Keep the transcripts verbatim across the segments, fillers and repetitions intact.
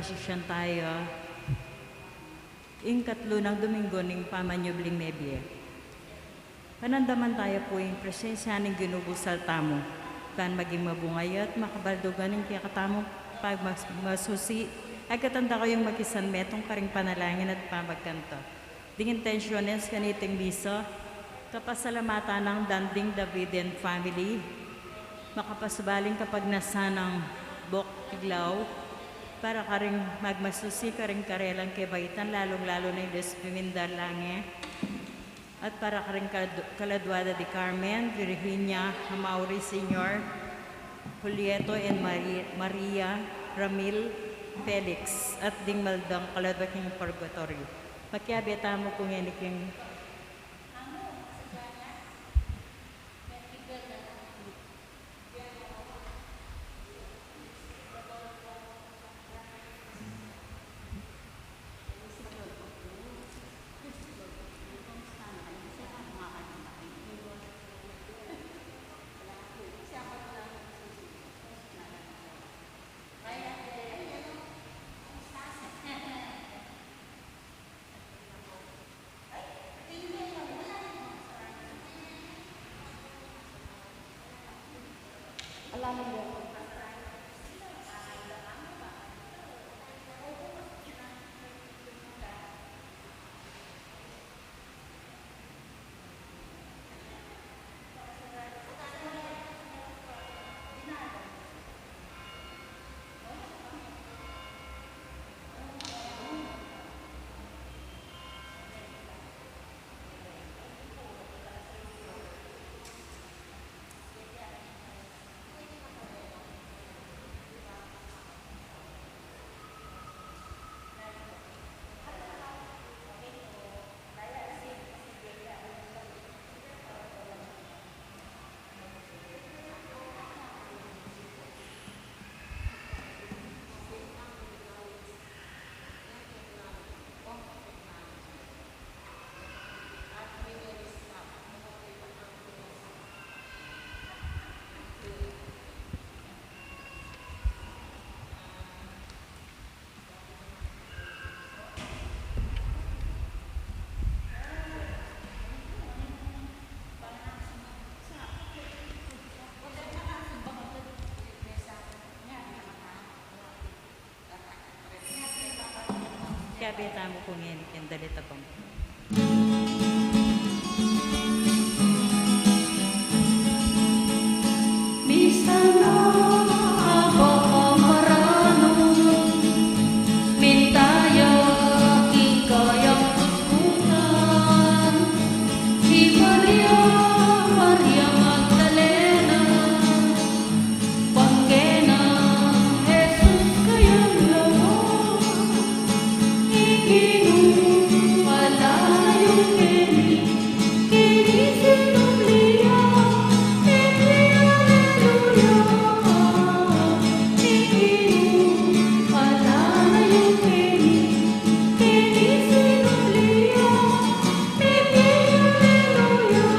Sisyan tayo, ing katlu nang Domingo ning pamanyubling mebie. Panandaman tayo pu ing presensya ning Ginu bu saltamu, ban maging mabunga ya at makabaldugan ing kekatamung pagmasusi, agkatan da kayung makisanmetung karing panalangin at pamagkantu. Ding intensyones kaniting misa, kapasalamatan nang Danding David and family, makapasubaling kapagnasan nang Bok Tiglao, para karing magmasusi karing karelang kebaitan, lalung-lalu na ing Luis Pimindar Lange, at para karing kalad-, kaladua da di Carmen, Virginia Amaury Senior, Julieto and Mari-, Maria Ramil Felix, at ding maldang kaladua king purgatorio. Makiabe tamu pu ngeni king Kiabe tamu pu ngeni king dalita pang. Misan na aba pa maranu, minta ya king kayang kutkutan, i Maria, Maria Magdalena, bangge nang Jesus kayang lawan, ing Ginu ala na yu keni, keni sinubli ya, keni, aleluya, ing Ginu ala na yu keni, keni sinubli ya, keni, aleluya.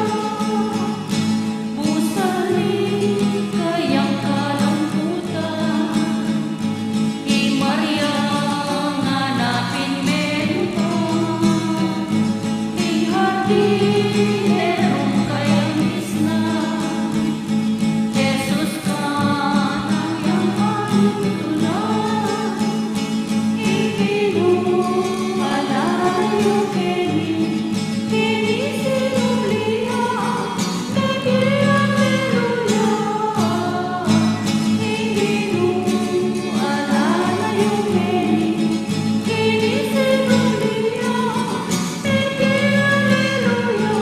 Busan ning kayang kalungkutan, i Maria nganapin me nu pa, ing hardinero kayang isnan, Jesus kanang yang panutunan, ing Ginu ala na yu keni, keni sinubli ya, keni, aleluya, ing Ginu ala na yu keni, keni sinubli ya, keni, aleluya,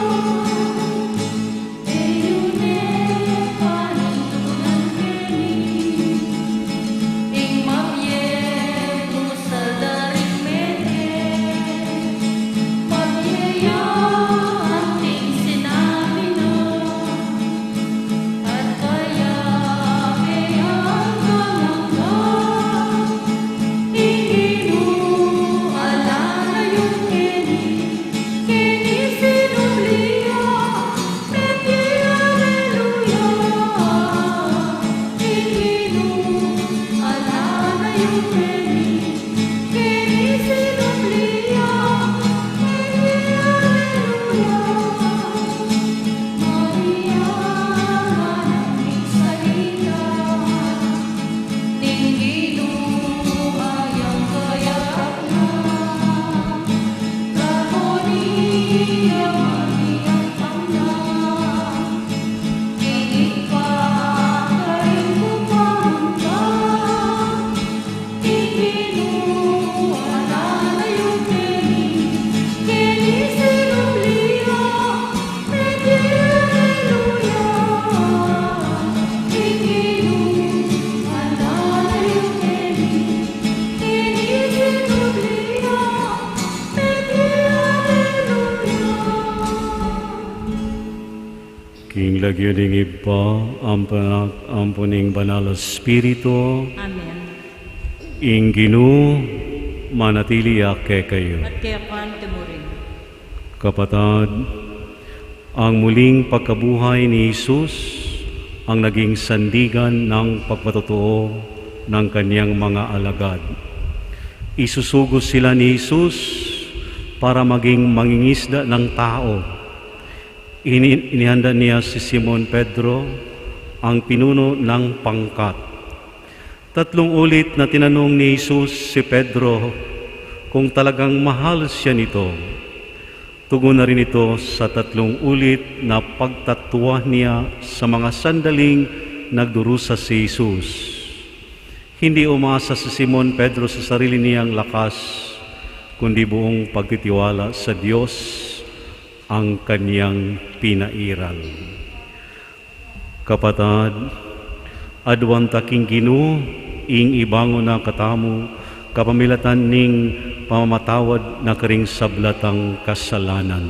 King lagyu ning Ibpa, ampo ning Anak, ampo ning Banal a Espiritu. Amen. Ing Ginu manatili ya kekayu. At keka mu rin. Kapatad, ang muling pagkabuhay ni Jesus ang naging sandigan ng pagpatutuo ng kanyang mga alagad. Isusugo sila ni Jesus para maging mangingisda ng tao. Ini-, inihanda niya si Simon Pedro, ang pinuno ng pangkat. Tatlong ulit na tinanong ni Jesus si Pedro kung talagang mahal siya nito. Tugon na rin ito sa tatlong ulit na pagtatua niya sa mga sandaling nagdurusa si Jesus. Hindi umasa si Simon Pedro sa sarili niyang lakas, kundi buong pagtitiwala sa Diyos ang kanyang pinairal. Kapatad, aduan ta king Ginu ing ibangon na katamu kapamilatan ning pamamatawad na karing sabla tang kasalanan.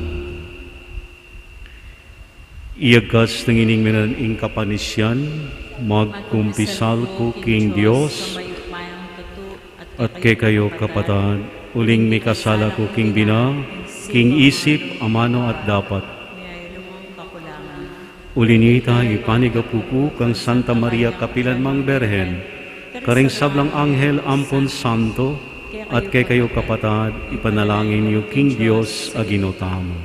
Iyagkas nang ining menan ing kapanisian, magkumpisal ku king Dios, at kekayu kapatad, uling mikasala ku king bina, king isip, amanu at dapat. Uli nita, ipanyawad ku kang Santa Maria, kapilan mang Birhen, karing sablang anghel ampon santo, at kekayu kapatad, ipanalangin yu king Dios a Ginu tamu.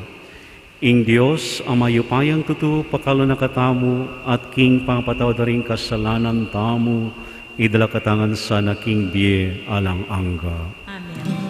Ing Dios a mayupayang tutu, pakalunan na katamu, at king pangapatawad da ring kasalanan tamu, idala katamu ngan sana king bie alang angga. Amen.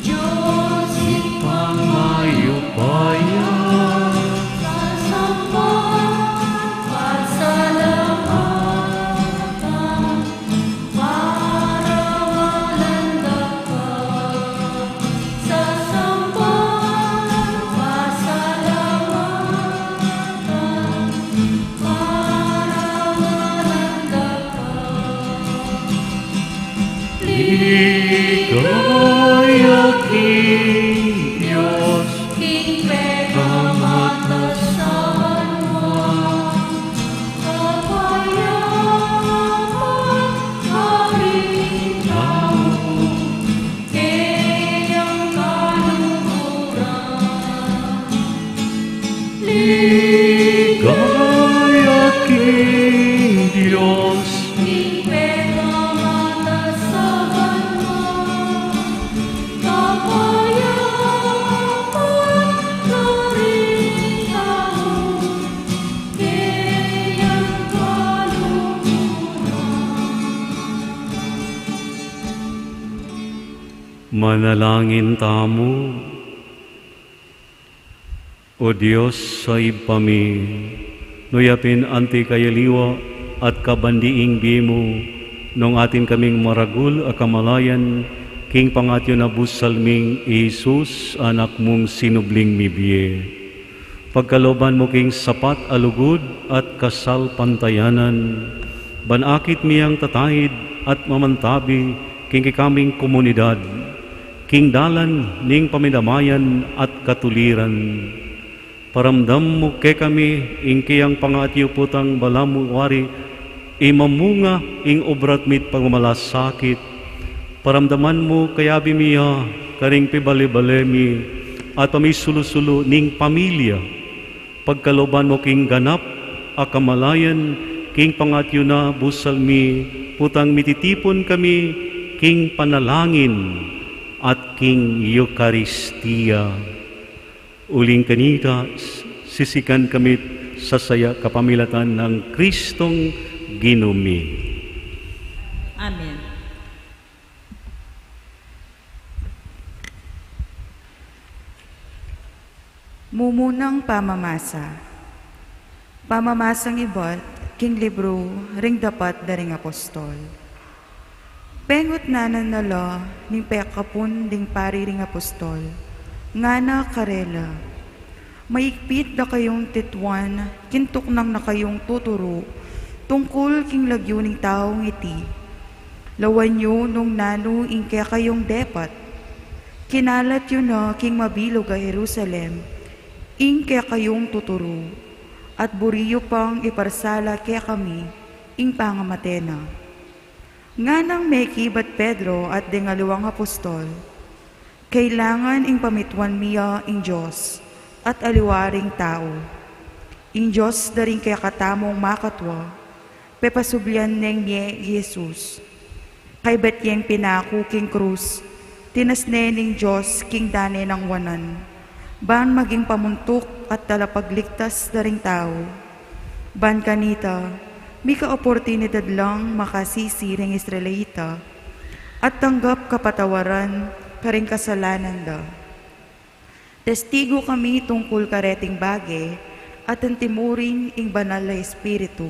Dios Ibpang mayupaya, sasamban, pasalamatan, parangalan da ka. Sasamban, pasalamatan, parangalan da ka. Ligaya king Dios, king pekamatas a banua, kapayapan karing tau, kening kaluguran. Ligaya king Dios, king pekamatas a banua, Manalangin tamu. O Dios a Ibpa mi, nung yapin anti kayaliwa at kabandiing bie mu, nung atin kaming maragul a kamalayan, king pangatyu na busal ming Jesus, Anak mung sinubling mibie. Pagkalooban mu king sapat a lugud at kasalpantayanan, ban akit mi yang tataid at mamantabi king kekaming komunidad, king dalan ning pamidamayan at katuliran. Paramdam mu kekami ing keyang pangatyu putang balamu wari, imamunga ing obra mit pagmamalasakit. Paramdaman mu kayabe mi ya karing pibale-bale mi at pamisulu-sulu ning pamilya. Pagkalooban mu king ganap a kamalayan, king pangatyu na busal mi, putang mititipun kami king panalangin at king Eukaristia. Uling kanita, sisikan kami sa saya kapamilatan nang Kristong Ginu mi. Amen. Mumunang pamamasa. Pamamasang ibat king libru ring dapat da ring apostol. Pengutnanan na la ning pekapun ding pari ring apostol, ngana karela, maigpit da kayung titwan king tuknang na kayung tuturu tungkul king lagyu ning taung iti. Lawan yu nung nanu ing kekayung depat. Kinalat yu na king mabilug a Jerusalem ing kekayung tuturu, at buri yu pang iparsala kekami ing pangamate na. Nganang mekibat Pedro at ding aliwang apostol, kailangan ing pamituan mi ya ing Dios at aliwa ring tau. Ing Dios da ring kekatamung makatwa, pepasublian neng mie i Jesus. Kaybat yeng pinaku king krus, tinas ne ning Dios king dane nang wanan, ban maging pamuntuk at talapagligtas da ring tau. Ban kanita, mika oportunidad lang makasisi ring Israelita at tanggap kapatawaran karing kasalanan da. Testigu kami tungkul kareting bage at antimurin ing Banal a Espiritu,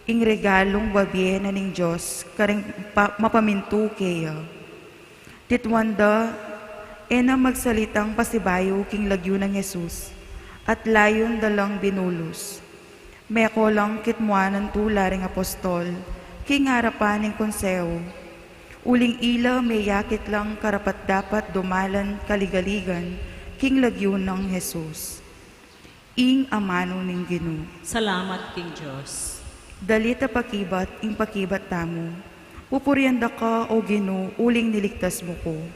ing regalung babie na ning Dios karing pa-, mapamintu keya. Titwan da, e na magsalitang pasibayu king lagyu nang Jesus, at layun da lang binulus. Meko lang kitmuanan tula ring apostol king arapan ning konseho. Uling ila meyakit lang karapat-dapat dumalan kaligaligan king lagyu nang Jesus. Ing amanu ning Ginu. Salamat king Dios. Dalit a pakibat ing pakibat tamu. Pupurian da ka, O Ginu, uling niligtas mu ku.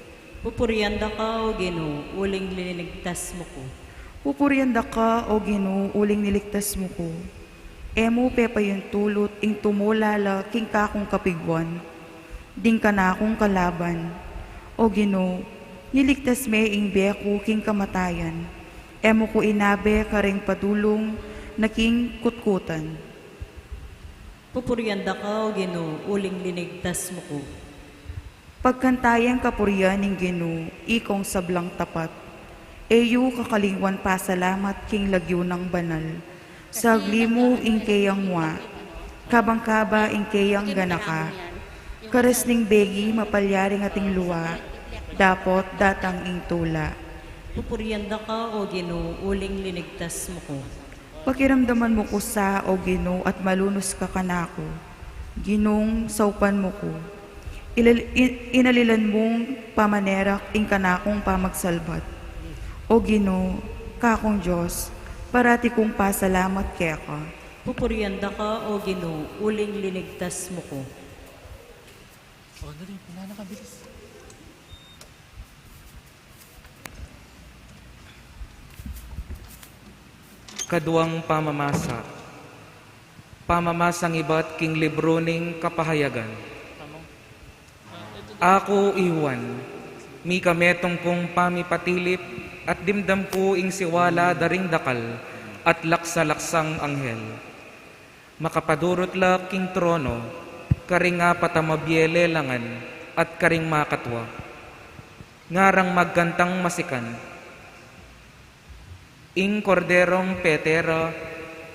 Pupurian da ka, O Ginu, uling linigtas mu ku. Pupurian da ka, O Ginu, uling niligtas mu ku. E mu pepayuntulut ing tumula la king kakung kapigwan, ding kanakung kalaban. O Ginu, niligtas me ing bie ku king kamatayan. E mu ku inabe karing padulung na king kutkutan. Pupurian da ka, O Ginu, uling linigtas mu ku. Pagkantayan kapurian ing Ginu, ikong sablang tapat. E yu kakalingwan pasalamat king lagyu nang banal. Sagli mu ing keyang mua, kabang-kaba ing keyang ganaka. Karas ning begi mapalyaring ating lua, dapot datang ing tula. Pupurian da ka, O Ginu, uling linigtas mu ku. Pakiramdaman mu ku sa, O Ginu, at malunus ka kanaku. Ginung saupan mu ku. Ilal-, in-, inalilan mung pamanerak ing kanakung pamagsalbat. O Ginu, kakung Dios, parati kung pasalamat keka. Pupurian da ka, O Ginu, uling linigtas mu ku. O, dali, wala na ka, bilis. Kaduang pamamasa. Pamamasang ibat king libru ning Kapahayagan. Aku i Juan, mika metung kung pamipatilip at dimdam ku ing siwala da ring dakal at laksa-laksang anghel. Makapadurut la king trono, karing apat a mabie lelangan at karing makatwa. Ngarang magkantang masikan. Ing Korderong pete ra,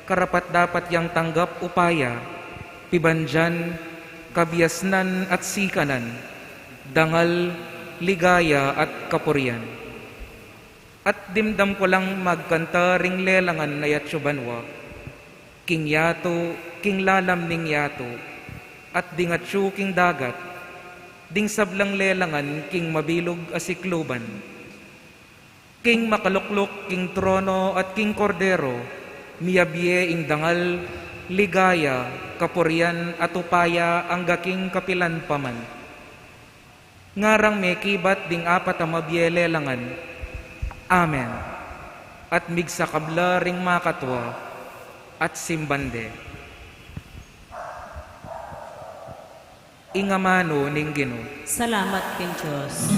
karapat-dapat yang tanggap upaya, pibandian, kabiasnan at sikanan, dangal, ligaya at kapurian. At dimdam ku lang magkanta ring lelangan a yatsu banua, king yatu, king lalam ning yatu, at ding atsu king dagat, ding sablang lelangan king mabilug a sikluban. King makalukluk, king trono at king Kordero, miyabie ing dangal, ligaya, kapurian at upaya angga king kapilan pa man. Ngarang mekibat ding apat a mabie lelangan, "Amen." At migsakab la ring makatua at simban de. Ing amanu ning Ginu. Salamat king Dios.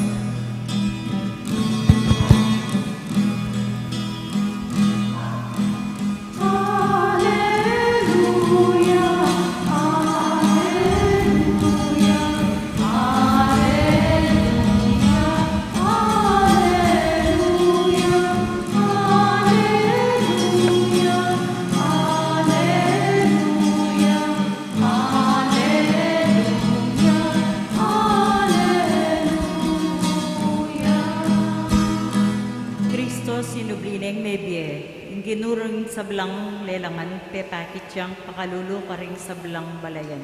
Kristo, sinubli neng mebie, ing Ginu ring sablang lelangan, pepakit yang pakalulu karing sablang balayan.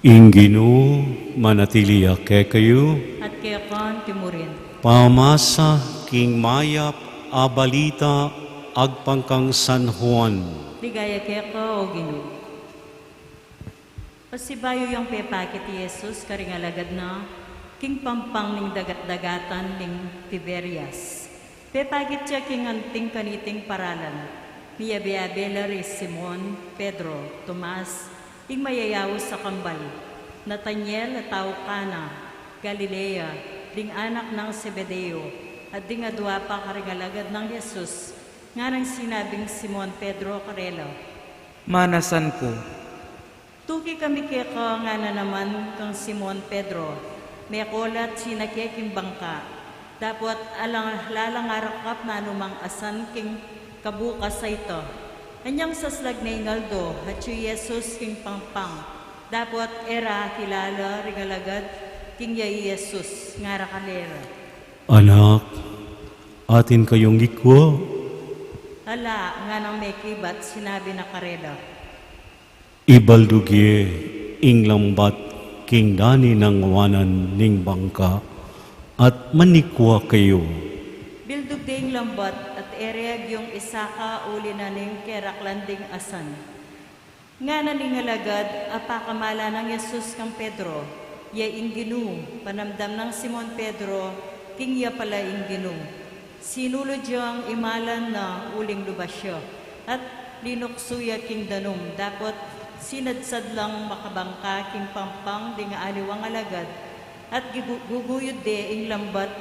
Ing Ginu manatili ya kekayu. At keka mu rin. Pamasa king mayap a balita agpang kang San Juan. Ligaya keka, o Ginu. Pasibayu yang pepakit i Jesus karing alagad na, king pampang ning dagat-dagatan ning Tiberias. Pepakit ya king anting kaniting paralan. Miyabe-abe la ri Simon, Pedro, Tomas, ing mayayaus a kambal, Nataniel a tau Cana, Galilea, ding anak nang Zebedeo, at ding adua pa karing alagad nang Jesus, nganang sinabing Simon Pedro karela, "Manasan ku." "Tuki kami keka," ngana naman kang Simon Pedro, mekol at sinake king bangka, dapot alang, lalang arakap nanumang asan king kabukas a ita. Anyang saslag ne ing aldo, atyu i Jesus king pampang, dapot e ra akilala ring alagad king ya i Jesus, ngara karela, "Anak, atin kayung ikwa?" "Ala," nganang mekibat, sinabi na karela, "Ibaldug ye ing lambat king dani nang wanan ning bangka, at manikwa kayu." Bildug de ing lambat, at e re agyung isaka uli na ning keraklan ding asan. Ngana ning alagad a pakamala nang Jesus kang Pedro, "Ya ing Ginu." Panamdam nang Simon Pedro king ya pala ing Ginu, sinulud yang imalan na uling lubas ya, at linuksu ya king danum, dapot sinadsad lang makabangka king pampang ding aliwang alagad, at gigu-, guguyud de ing lambat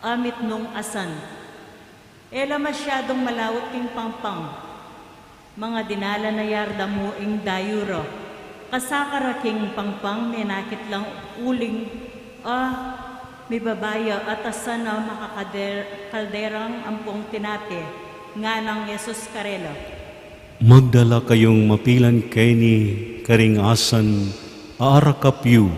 a mitmung asan. E la masyadung malaut king pampang. Manga dinalan na yarda mu ing dayu ra. Kasaka ra king pampang, menakit lang uling a mibaba ya at asan a makakader-, kalderang ampong tinape. Nganang Jesus karela, "Magdala kayung mapilan keni karing asan a arakap yu."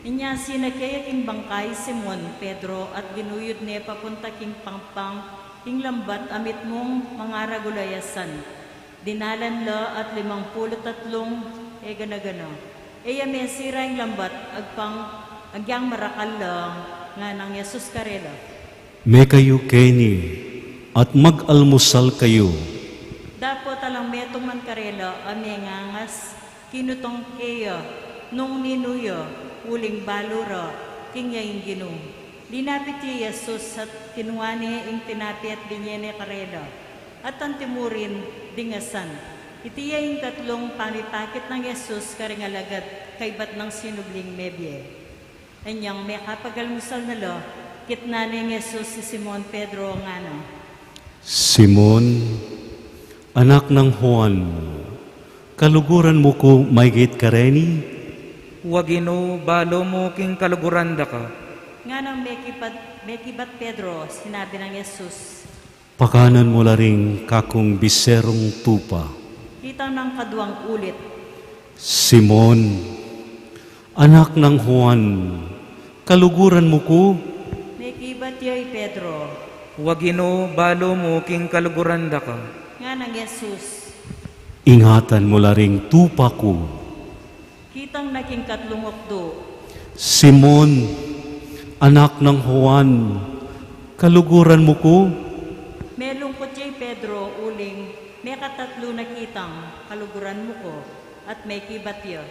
Inya sinake ya king bangka i Simon Pedro at ginuyud ne papunta king pampang ing lambat a mitmung mangaragul a asan. Dinalan la at limang pulu't atlung e gana-gana. E ya mesira ing lambat agpang agyang marakal la. Nganang Jesus karela, "Mekayu keni, At mag-almusal kayu. Dapot alang metung man karela a mengangas, kinutang ke ya nung ninu ya, uling balu ra king ya ing Ginu. Linapit ya i Jesus at kinua ne ing tinape at binye ne karela, at anti mu rin dingasan. Iti ya ing katlung pamipakit nang Jesus karing alagad kaybat nang sinubling mebie. Inyang mekapagalmusal na la, kitnan neng Jesus i Simon Pedro, ngana: Simon, anak nang Juan, kaluguran mu ku maigit kareni? Wa, Ginu, balu mu king kaluguran da ka. Nganang mekibat, mekibat Pedro, sinabi nang Jesus: Pakanan mu la ring kakung biserung tupa. Kitang nang kaduang ulit: Simon, anak nang Juan, kaluguran mu ku? Mekibat ya i Pedro: Wa, Ginu, balu mu king kaluguran da ka. Nganang Jesus: Ingatan mu la ring tupa ku. Kitang na king katlung okdu: Simon, anak nang Juan, kaluguran mu ku? Melungkut ya i Pedro uling mekatatlu na kitang kaluguran mu ku, at mekibat ya: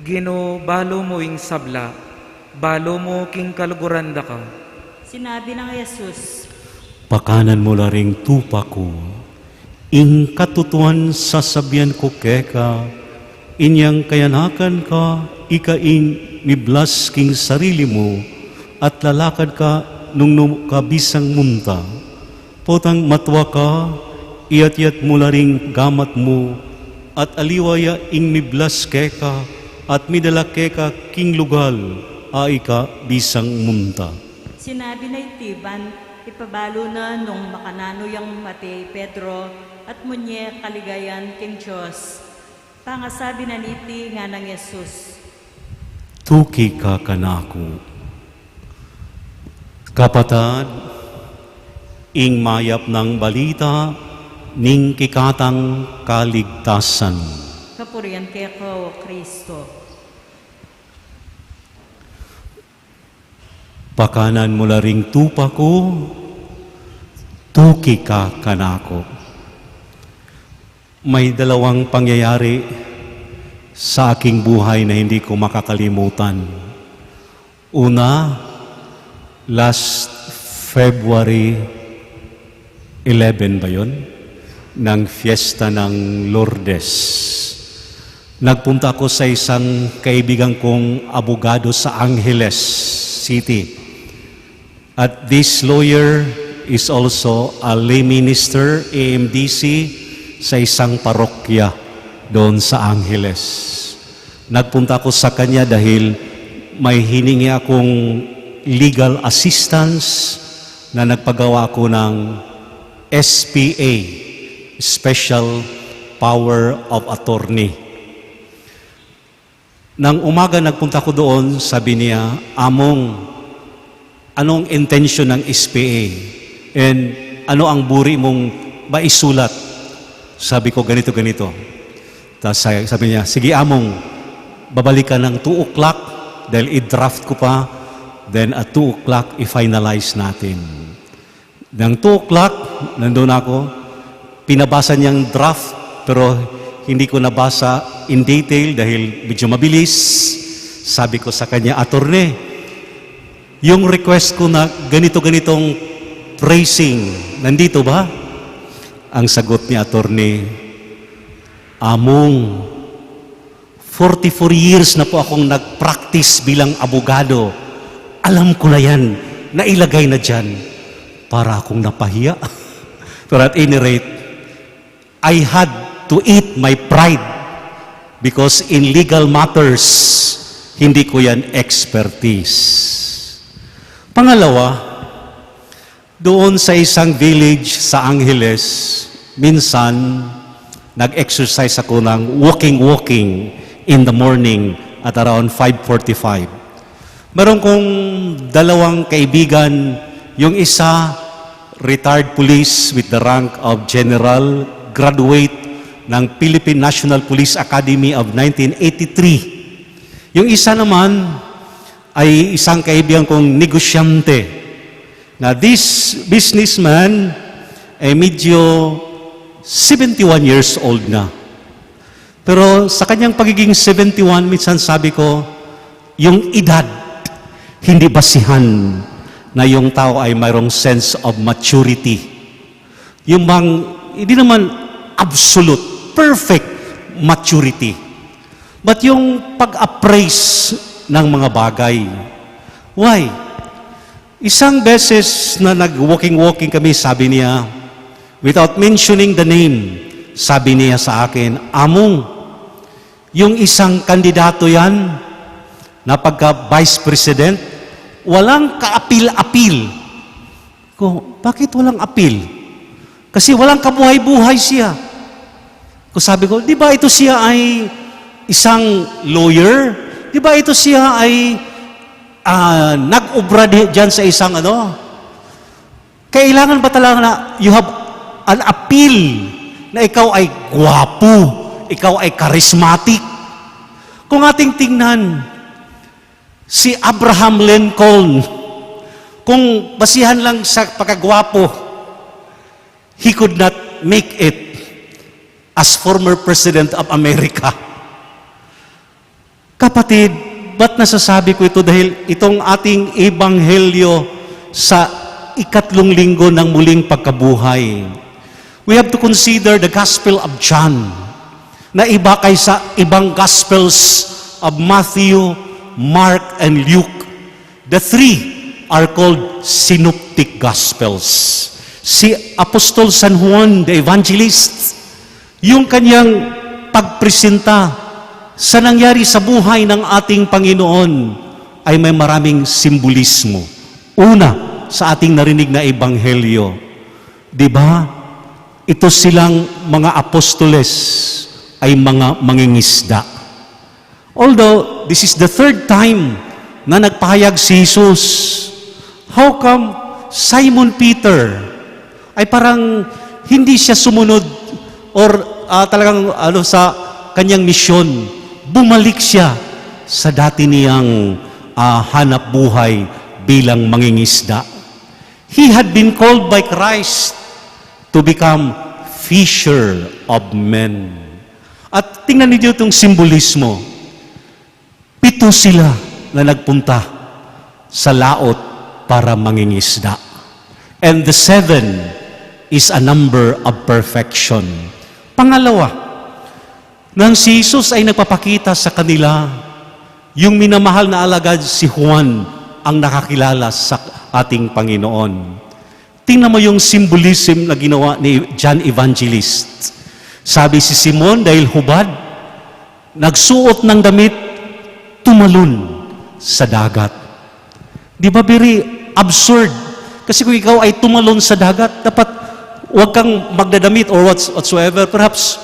Ginu, balu mu ing sabla, balu mu king kaluguran da ka. Sinabi nang Jesus: Pakanan mu la ring tupa ku. Ing katutuan sasabian ku keka, inyang kayanakan ka, ika ing miblas king sarili mu, at lalakad ka nung nu ka bisang munta. Potang matua ka, iyat-iyat mu la ring gamat mu, at aliwa ya ing miblas keka, at midala keka king lugal a ika bisang munta. Sinabi na iti ban ipabalu na nung makananu yang mate i Pedro at munye kaligayan king Dios. Pangasabi na niti, nganang Jesus: Tuki ka kanaku. Kapatad, ing mayap nang balita ning kekatang kaligtasan. Kapurian keka, O Kristo. Pakanan mu la ring tupa ku, tuki ka kanaku. May dalawang pangyayari sa aking buhay na hindi ko makakalimutan. Una, last February eleven ba yun? Ng fiesta ng Lourdes. Nagpunta ako sa isang kaibigan kong abogado sa Angeles City. At this lawyer is also a lay minister, A M D C, sa isang parokya doon sa Angeles. Nagpunta ako sa kanya dahil may hiningi akong legal assistance na nagpagawa ako ng S P A, Special Power of Attorney. Nang umaga nagpunta ko doon, sabi niya, "Among, anong intensyon ng S P A? And ano ang buri mong maisulat?" Sabi ko, "Ganito, ganito." Tas sa-, sabi niya, "Sige, Among, babalik ka ng two o'clock dahil i-draft ko pa, then at two o'clock, i-finalize natin." Nang two o'clock, nandun ako, pinabasa niyang draft, pero hindi ko nabasa in detail dahil medyo mabilis. Sabi ko sa kanya, "Attorney, yung request ko na ganito-ganitong phrasing, nandito ba?" Ang sagot ni attorney, "Among, forty-four years na po akong nag-practice bilang abogado. Alam ko na yan, nailagay na dyan." Para akong napahiya. Pero at any rate, I had to eat my pride because in legal matters, hindi ko yan expertise. Pangalawa, doon sa isang village sa Angeles, minsan nag-exercise ako ng walking-walking in the morning at around five forty-five. Meron kong dalawang kaibigan, yung isa, retired police with the rank of general, graduate ng Philippine National Police Academy of nineteen eighty-three. Yung isa naman ay isang kaibigan kong negosyante. Now, this businessman Eh, medyo seventy-one years old na. Pero sa kanyang pagiging seventy-one, minsan sabi ko, yung edad, hindi basihan na yung tao ay mayroong sense of maturity. Yung bang, hindi naman absolute, perfect maturity. But yung pag-appraise ng mga bagay. Why? Isang beses na nag-walking-walking kami, sabi niya, without mentioning the name, sabi niya sa akin, "Among, yung isang kandidato yan na pagka vice president, walang kaapil-apil." Ko, "Bakit walang apil?" "Kasi walang kabuhay-buhay siya." Ko, sabi ko, "Di ba ito siya ay isang lawyer? Di ba ito siya ay, ah, nag-obra di, dyan sa isang ano?" Kailangan ba talaga na you have an appeal na ikaw ay gwapo, ikaw ay charismatic? Kung ating tingnan, si Abraham Lincoln, kung basihan lang sa pagkagwapo, he could not make it as former president of America. Kapatid, ba't nasasabi ko ito? Dahil itong ating ebanghelyo sa ikatlong linggo ng muling pagkabuhay. We have to consider the Gospel of John na iba kaysa ibang Gospels of Matthew, Mark, and Luke. The three are called synoptic Gospels. Si Apostol San Juan the Evangelist, yung kanyang pagpresenta sa nangyari sa buhay ng ating Panginoon ay may maraming simbolismo. Una, sa ating narinig na ebanghelyo, di ba? Ito silang mga apostoles ay mga mangingisda. Although this is the third time na nagpahayag si Jesus, how come Simon Peter ay parang hindi siya sumunod or, ah, talagang ano, sa kanyang misyon, bumalik siya sa dati niyang, ah, hanap buhay bilang mangingisda? He had been called by Christ to become fisher of men. At tingnan niyo itong simbolismo. Pito sila na nagpunta sa laot para mangingisda. And the seven is a number of perfection. Pangalawa, nang si Jesus ay nagpapakita sa kanila, yung minamahal na alagad si Juan ang nakakilala sa ating Panginoon. Tingnan mo yung symbolism na ginawa ni John Evangelist. Sabi, si Simon, dahil hubad, nagsuot ng damit, tumalon sa dagat. Di ba very absurd? Kasi kung ikaw ay tumalon sa dagat, dapat huwag kang magdadamit or what's-, whatsoever. Perhaps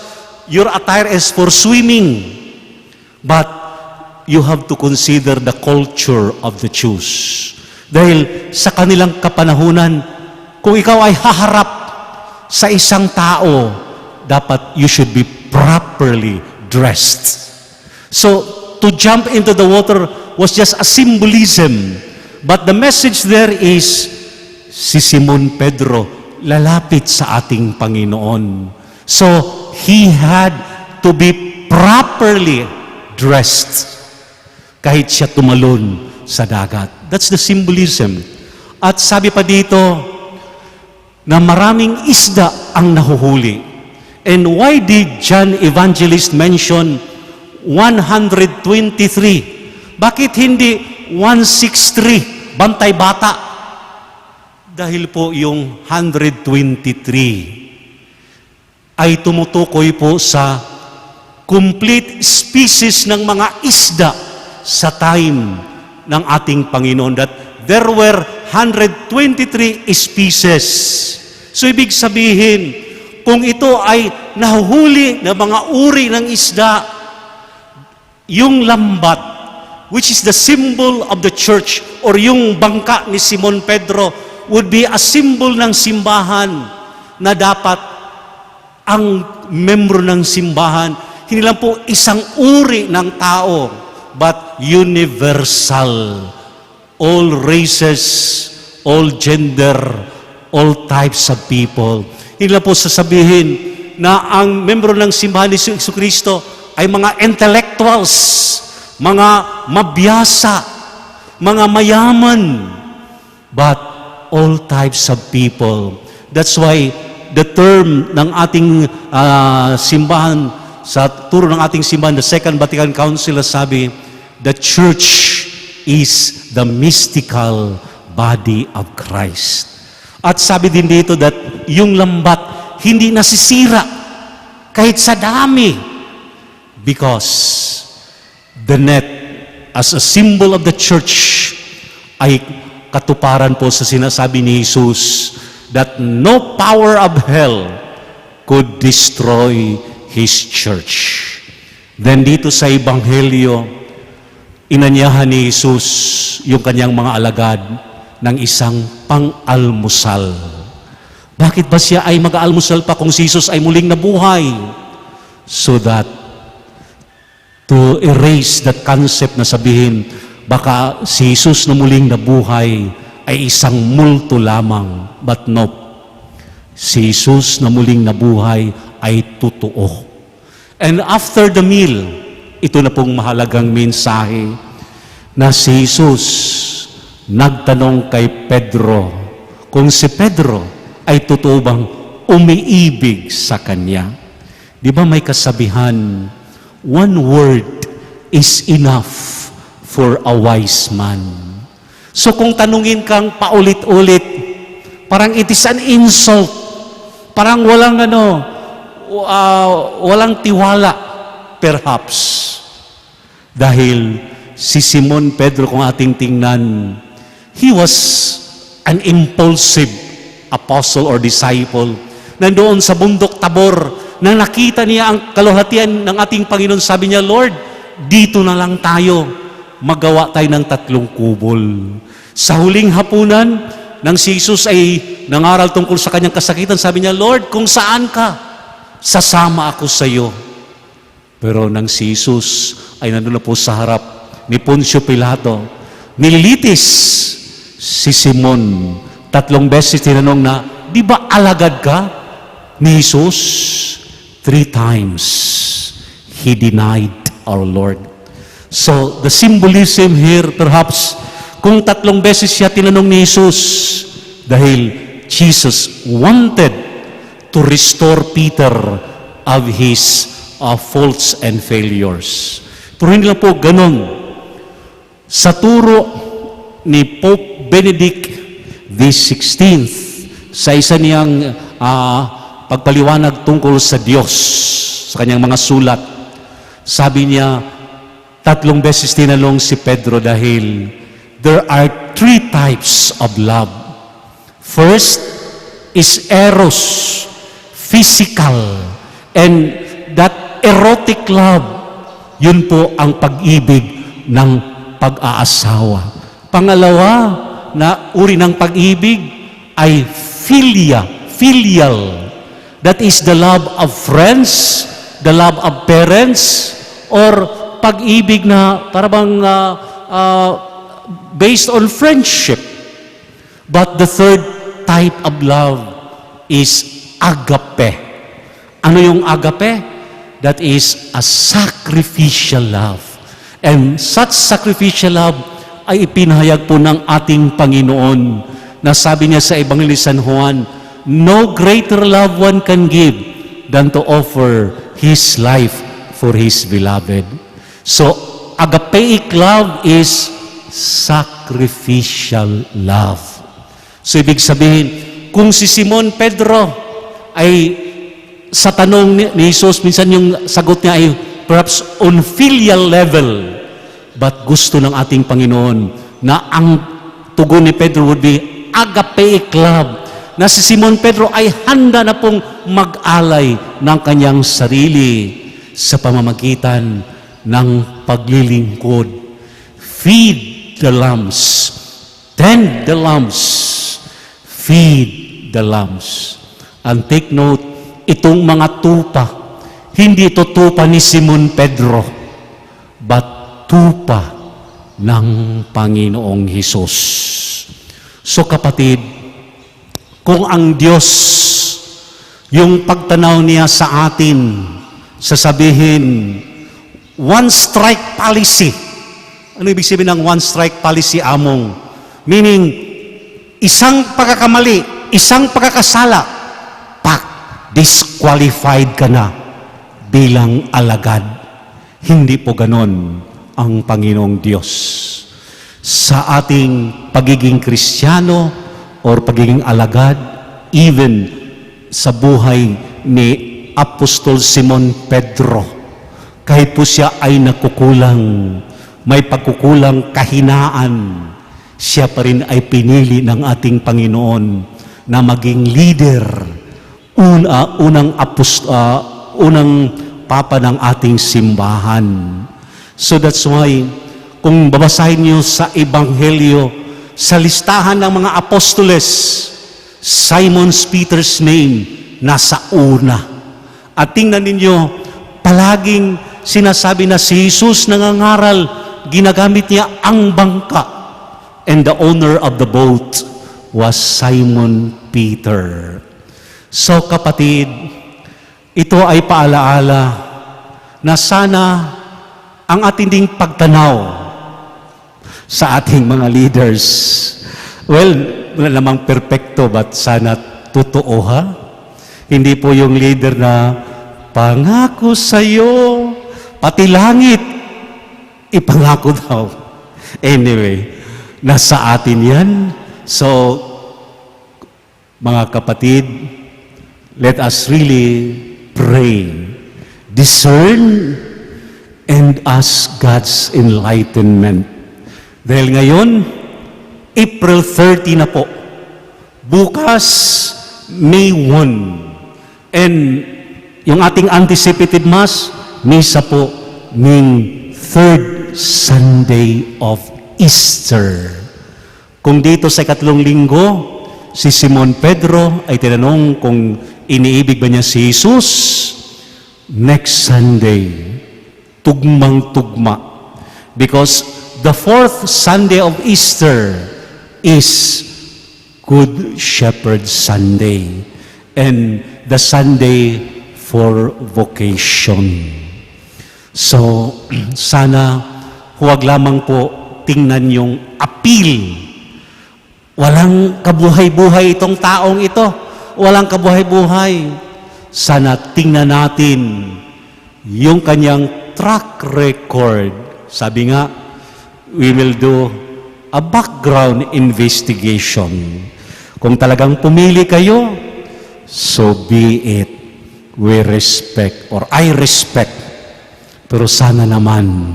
your attire is for swimming. But you have to consider the culture of the Jews. Dahil sa kanilang kapanahunan, kung ikaw ay haharap sa isang tao, dapat you should be properly dressed. So, to jump into the water was just a symbolism. But the message there is, si Simon Pedro lalapit sa ating Panginoon. So, he had to be properly dressed kahit siya tumalon sa dagat. That's the symbolism. At sabi pa dito na maraming isda ang nahuhuli. And why did John Evangelist mention one hundred twenty-three? Bakit hindi one six three, bantay bata? Dahil po yung hundred twenty-three ay tumutukoy po sa complete species ng mga isda sa time ng ating Panginoon, that there were hundred twenty-three species. So, ibig sabihin, kung ito ay nahuhuli na mga uri ng isda, yung lambat, which is the symbol of the church, or yung bangka ni Simon Pedro, would be a symbol ng simbahan na dapat ang membro ng simbahan, hindi lang po isang uri ng tao, but universal. All races, all gender, all types of people. Hindi nila po sasabihin na ang membro ng simbahan ni Jesu Kristo ay mga intellectuals, mga mabiyasa, mga mayaman, but all types of people. That's why the term ng ating ah, simbahan, sa turo ng ating simbahan, the Second Vatican Council, sabi, the church is the mystical body of Christ. At sabi din dito that yung lambat hindi nasisira kahit sa dami, because the net as a symbol of the church ay katuparan po sa sinasabi ni Jesus that no power of hell could destroy His church. Then dito sa Ebanghelyo, inanyahan ni Jesus yung kanyang mga alagad ng isang pang-almusal. Bakit ba siya ay mag-aalmusal pa kung si Jesus ay muling nabuhay? So that to erase that concept na sabihin, baka si Jesus na muling nabuhay ay isang multo lamang. But nope. Si Jesus na muling nabuhay ay totoo. And after the meal, ito na pong mahalagang mensahe na si Jesus nagtanong kay Pedro kung si Pedro ay totoo bang umiibig sa kanya. Di ba may kasabihan, one word is enough for a wise man. So kung tanungin kang paulit-ulit, parang it is an insult. Parang walang ano, ah, walang tiwala, perhaps. Dahil si Simon Pedro, kung ating tingnan, he was an impulsive apostle or disciple. Nandoon sa bundok Tabor, na nakita niya ang kaluhatian ng ating Panginoon, sabi niya, "Lord, dito na lang tayo. Magawa tayo ng tatlong kubol." Sa huling hapunan, nang si Jesus ay nangaral tungkol sa kanyang kasakitan, sabi niya, "Lord, kung saan ka, sasama ako sa iyo." Pero nang si Jesus ay nandun na po sa harap ni Poncio Pilato, nilitis si Simon. Tatlong beses tinanong na, "Di ba alagad ka ni Jesus?" Three times, he denied our Lord. So, the symbolism here, perhaps, kung tatlong beses siya tinanong ni Jesus, dahil Jesus wanted to restore Peter of his uh, faults and failures. Pero hindi lang po ganun. Sa turo ni Pope Benedict the sixteenth, sa isa niyang ah, pagpaliwanag tungkol sa Diyos, sa kanyang mga sulat, sabi niya, tatlong beses tinanong si Pedro dahil there are three types of love. First is eros, physical, and that erotic love, yun po ang pag-ibig ng pag-aasawa. Pangalawa na uri ng pag-ibig ay philia, filial. That is the love of friends, the love of parents, or pag-ibig na para bang ah, ah, based on friendship. But the third type of love is agape. Ano yung agape? That is a sacrificial love. And such sacrificial love ay ipinahayag po ng ating Panginoon na sabi niya sa Ebanghelyo ni San Juan, "No greater love one can give than to offer his life for his beloved." So, agapeic love is sacrificial love. So, ibig sabihin, kung si Simon Pedro ay sa tanong ni, ni Jesus, minsan yung sagot niya ay perhaps on filial level. But gusto ng ating Panginoon na ang tugon ni Pedro would be agapeic love. Na si Simon Pedro ay handa na pong mag-alay ng kanyang sarili sa pamamagitan ng paglilingkod. Feed the lambs. Tend the lambs. Feed the lambs. And take note, itong mga tupa, hindi ito tupa ni Simon Pedro, but tupa ng Panginoong Hesus. So kapatid, kung ang Diyos Yung pagtanaw niya sa atin, sasabihin, one strike policy. Ano ibig sabihin ng one strike policy, Among? Meaning, isang pagkakamali, isang pagkakasala, pak, disqualified ka na bilang alagad. Hindi po ganon ang Panginoong Diyos. Sa ating pagiging Kristiyano or pagiging alagad, even sa buhay ni Apostol Simon Pedro, kahit po siya ay nagkukulang, may pagkukulang, kahinaan, siya pa rin ay pinili ng ating Panginoon na maging leader, una, unang apos-, ah, unang papa ng ating simbahan. So that's why, kung babasahin niyo sa Ebanghelyo, sa listahan ng mga apostoles, Simon Peter's name nasa una. At tingnan ninyo, palaging sinasabi na si Jesus nangangaral, ginagamit niya ang bangka. And the owner of the boat was Simon Peter. So, kapatid, ito ay paalaala na sana ang atin ding pagtanaw sa ating mga leaders. Well, wala namang perpekto, but sana totoo, ha? Hindi po yung leader na, "Pangako sa'yo, pati langit, ipangako daw." Anyway, nasa atin yan. So, mga kapatid, let us really pray, discern, and ask God's enlightenment. Dahil ngayon, April thirty na po. Bukas, May one. And yung ating anticipated Mass, Misa po, ning third Sunday of Easter. Kung dito sa ikatlong linggo, si Simon Pedro ay tinanong kung iniibig ba niya si Jesus, next Sunday, tugmang-tugma. Because the fourth Sunday of Easter is Good Shepherd Sunday and the Sunday for vocation. So, sana huwag lamang po tingnan yung appeal. Walang kabuhay-buhay itong taong ito. Walang kabuhay-buhay. Sana tingnan natin yung kanyang track record. Sabi nga, we will do a background investigation. Kung talagang pumili kayo, so be it. We respect, or I respect. Pero sana naman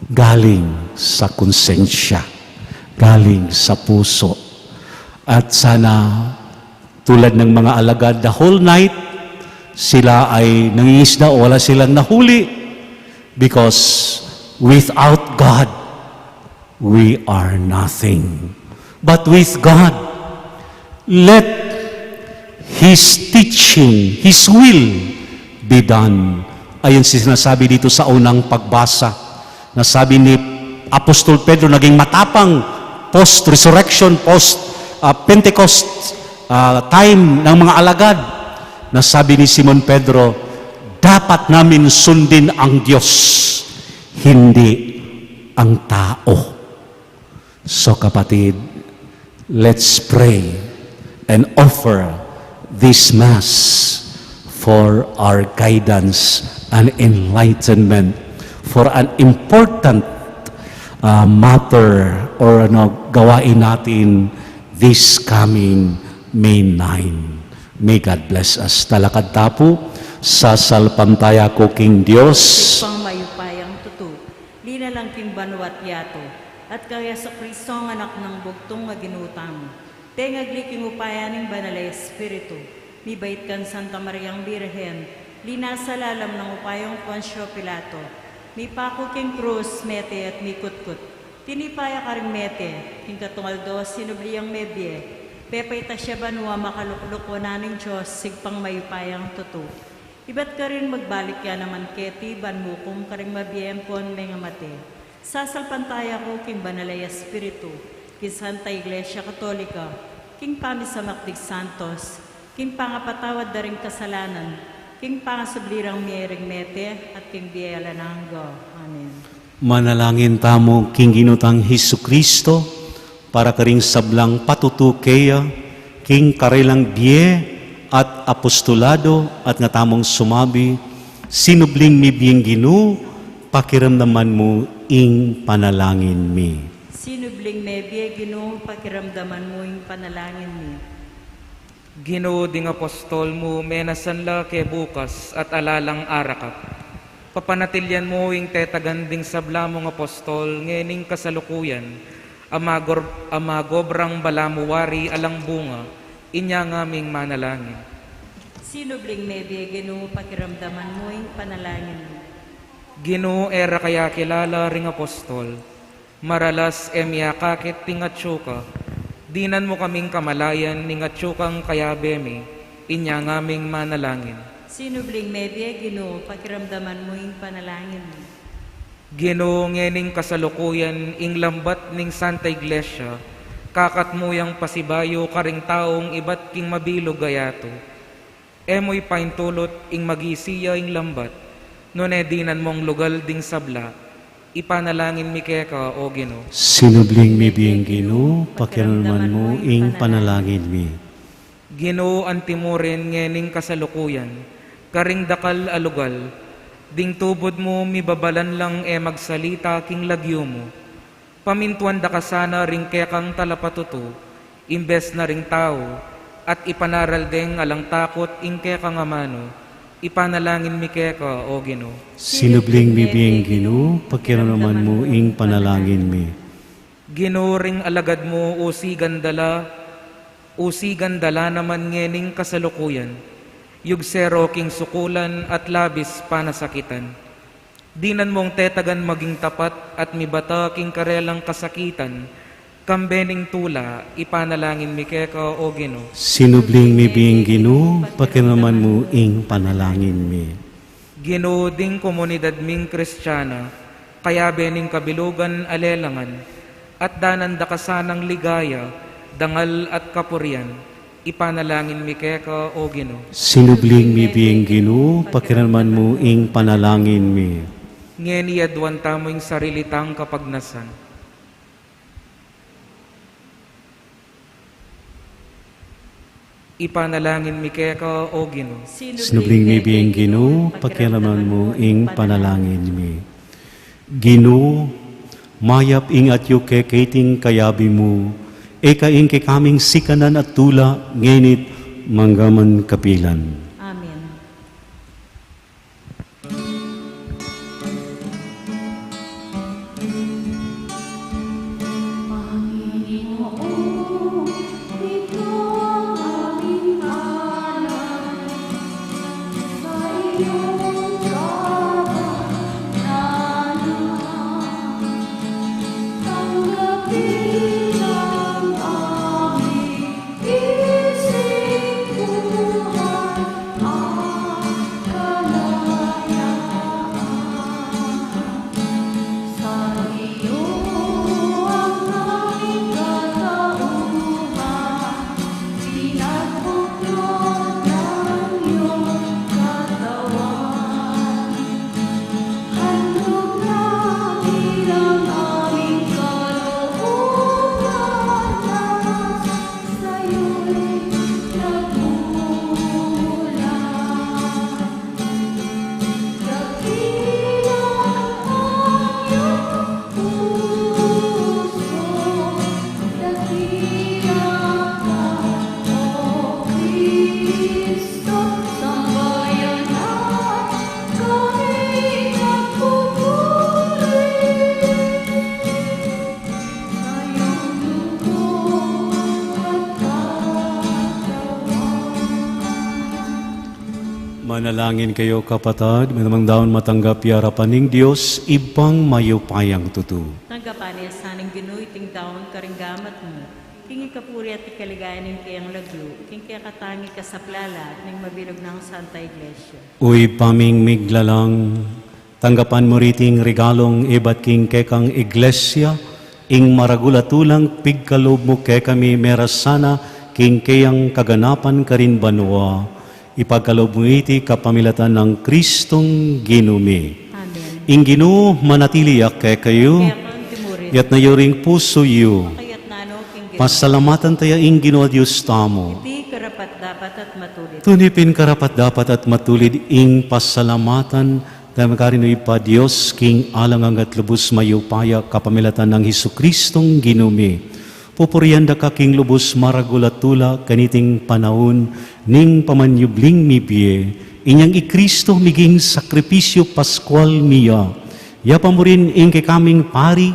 galing sa konsensya, galing sa puso. At sana, tulad ng mga alagad, the whole night, sila ay nangingisda o wala silang nahuli, because without God, we are nothing. But with God, let His teaching, His will be done. Ayun si sinasabi dito sa unang pagbasa, na sabi ni Apostol Pedro, naging matapang post-resurrection, post, ah, Pentecost, ah, time ng mga alagad, na sabi ni Simon Pedro, dapat namin sundin ang Diyos, hindi ang tao. So, kapatid, let's pray and offer this Mass for our guidance and enlightenment for an important, uh, matter or, ano, gawain natin this coming May nine. May God bless us. Talakad ta pu. Sasalpantaya ku king Dios. Ibpang mayupayang tutu, linalang king banua't yatu, at kang Jesucristo, Anak nang bugtung a Ginu tamu, pengagli king upaya ning Banal a Espiritu, mibait kang Santa Mariang Birhen, linasa lalam ning upayang Poncio Pilato, mipaku king krus, mete at mikutkut, tinipa ya karing mete, king katlung aldo sinubli yang mebie, pepaitas ya banua, makalukluk wanan ning Dios, Ibpang mayupayang tutu. Ibat karin magbalik ya naman keti ban mukum karing mabie ampon mengamate. Sasalpantaya ku king Banal a Espiritu, king Santa Iglesia Katolika, king pamisamak ding santos, King pangapatawad da ring kasalanan, king pangasubli rang mie ring mete, at king bie alang angga. Amen. Manalangin tamu king Ginu tang Jesucristo, para karing sablang patutu keya, king karelang bie at apostolado, at nga tamung sumabi, sinubling mie bie Ginu, pakiramdaman mu ing panalangin mi. Sinubling mie bie Ginu, pakiramdaman mu ing panalangin mi. Ginu, ding apostol mu menasan la ke bukas at ala lang arakap. Papanatilian mu ing tetagan ding sabla mung apostol ngening kasalukuyan, a magor-, a magobrang balamu wari alang bunga, inya ngaming manalangin. Sinubling mie bie Ginu, pakiramdaman mu ing panalangin mi. Ginu, e ra ka ya kilala ring apostol, maralas e mi akakit ing atsu ka. Dinan mu kaming kamalayan ning atsu kang kayabe mi, inya ngaming manalangin. Sinubling mie bie Ginu, pakiramdaman mu ing panalangin mi. Ginu, ngening kasalukuyan ing lambat ning Santa Iglesia, kakat mu yang pasibayu karing taung ibat king mabilug a yatu. E mu ipaintulut ing magisi ya ing lambat, nune dinan mung lugal ding sabla, ipanalangin mi keka, o Ginu. Sinubling mie bie Ginu, pakiramdaman mu ing panalangin mi. Ginu, antimurin ngening kasalukuyan, karing dakal a lugal, ding tubud mu mibabalan lang e magsalita king lagyu mu. Pamintuan da ka sana ring kekang talapatutu, imbes na ring tau, at ipanaral deng alang takut ing kekang amanu, ipanalangin mi keka, o Ginu. Sinubling mie bie Ginu, pakiramdaman mu ing panalangin mi. Ginu, ring alagad mu usigan da la, usigan da la naman ngening kasalukuyan, yugse ro king sukulan at labis panasakitan. Dinan mung tetagan maging tapat at mibata king karelang kasakitan, kambe ning tula, ipanalangin mi keka, o Ginu. Sinubling mie bie Ginu, pakiramdaman mu ing panalangin mi. Ginu, ding komunidad ming Kristiana, kayabe ning kabilugan a lelangan, at danan da ka sanang ligaya, dangal at kapurian, ipanalangin mi keka, o Ginu. Sinubling mie bie Ginu, pakiramdaman mu ing panalangin mi. Ngeni aduan tamu ing sarili tang kapagnasan. Ipanalangin mi keka, o Ginu. Sinubling mie bie Ginu, pakiramdaman mu ing panalangin mi. Ginu, mayap ing atyu ke keti ing kayabe mu, e ka ing kekaming sikanan at tula, ngeni't mangga man kapilan. Amen. Manalangin kayu, kapatad, ban daun matanggap ya king arapan ning Dios, Ibpang mayupayang tutu. Tanggapan na sa ning Ginu iting daun karing gamat mu, king ikapuri at ikaligaya ning keyang lagyu, king kekatamung kasaplalan ning mabilug nang Santa Iglesia. O Ibpa ming miglalang, tanggapan mu riting regalung ibat king kekang Iglesia, ing maragul a tulang pigkalub mu kekami, mera sana king keyang kaganapan karin banua, ipagkalub mu iti kapamilatan nang Kristong Ginu mi. Amen. Ing Ginu manatili ya kekayu. Kaya ka antimurin. Iyatas yu ring pusu yu. Kaya nanu king Ginu. Pasalamatan taya ing Ginu a Dios tamu. Iti karapat-dapat at matulid. Tune pin karapat-dapat at matulid ing pasalamatan, dapot karin, O Ibpa, Dios king alang angga at lubus mayupaya, kapamilatan nang Jesucristong Ginu mi. Pupurian da ka king lubus maragul a tula kaniting panaun ning pamanyubling mibie. Inyang i Kristo miging sakripisyu Paskual mi ya. Ya pa murin ing kekaming pari,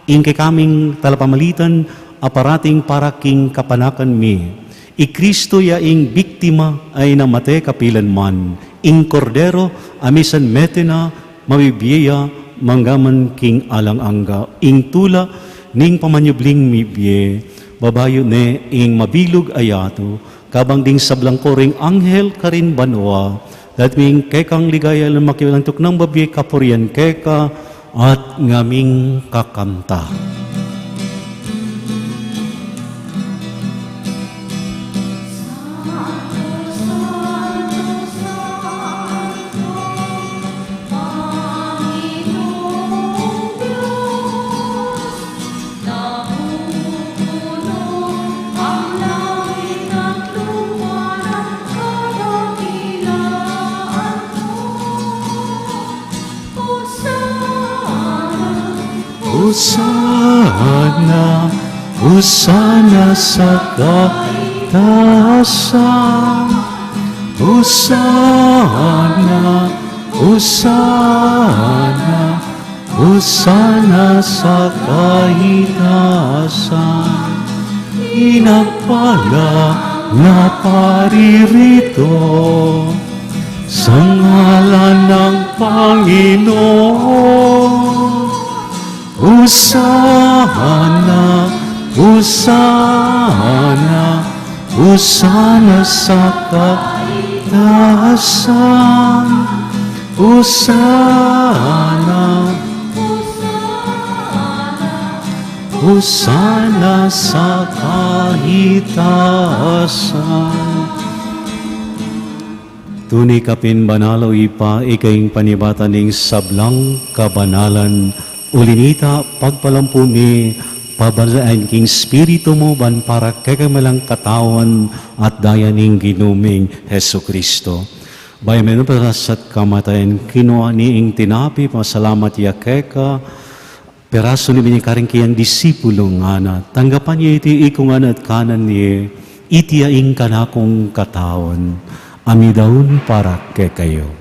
ing kekaming talapamalitan a parating para king kapanakan mi. I Kristo ya ing biktima a inamate kapilan man, ing Kordero a misan mete na mabibie ya mangga man king alang angga. Ing tula ning pamanyubling mibie, babayu ne ing mabilug a yatu, kabang ding sablang koring anghel karin banua, datming kekang ligaya, makilantuk nang babie kapurian keka at ngaming kakanta. Hosana, Hosana sa kaitaasan. Hosana, Hosana, Hosana sa kaitaasan. Pinagpala na paririto sa ngalan ng Panginoon. Hosana, Hosana, Hosana sa kaitaasan. Hosana, Hosana sa kaitaasan. Tune ka pin banal, O Ibpa, ika ing panibatan ning sablang kabanalan. Uli na nita, pagpalampu mi, pabanal ya king Espiritu mu, ban para kekami lang katawan at daya ning Ginu ming Jesucristo. Bayu mung pagkasakit at kamatayan, kinua ne ing tinape, pasalamat ya keka, pirasu ne, ibie ne karing keyang disipulus, ngana: Tanggapan ye iti ikong ngan at kanan ye, iti ya ing kanakung katawan, a midaun para kekayu.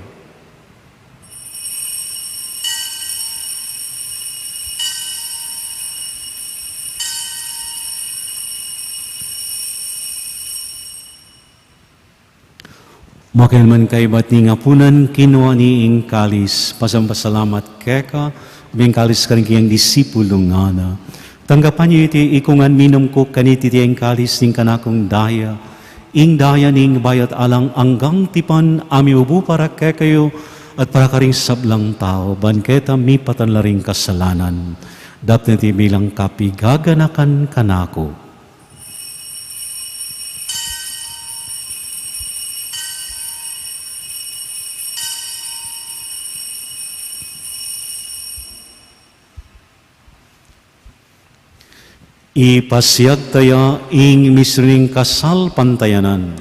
Makanyan man kaibat ning apunan, kinua ne ing kalis, pasampasalamat keka, ibie ing kalis karing keyang disipulus, ngana: Tanggapan ye iti ikong ngan, minum ko kaniti, iti ya ing kalis ning kanakung daya, ing daya ning bayu at alang anggang tipan, a mibubu para kekayu at para karing sablang tau, ban keta mipatawad la ring kasalanan. Daptan ye iti bilang kapaganakan kanaku. Ipasiag taya ing misteryu ning kasalpantayanan.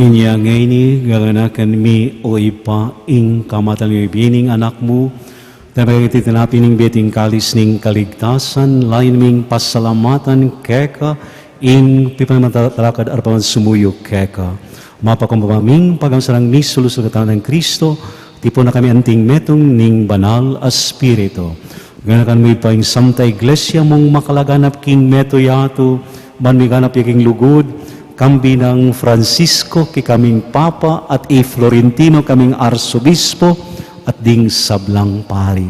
Inya ngeni, gaganakan mi, O Ibpa, ing kamatayan mung ibie ning Anak mu, daptan iti tinape ning bie at ing kalis ning kaligtasan, lalu ming pasalamatan keka, ing pipanatalakad arapan sumuyu keka. Mapakumbaba ming pagkamsalang misulus king katawan nang Kristo, Tipun na kami anting metung ning Banal a Espiritu. Ganakan mu pa ing Santa Iglesia mung makalaganap king metung yatu, ban miganap ya king lugud, kambe nang Francisco, kekaming Papa, at i Florentino, kaming Arsobispo, at ding sablang pari.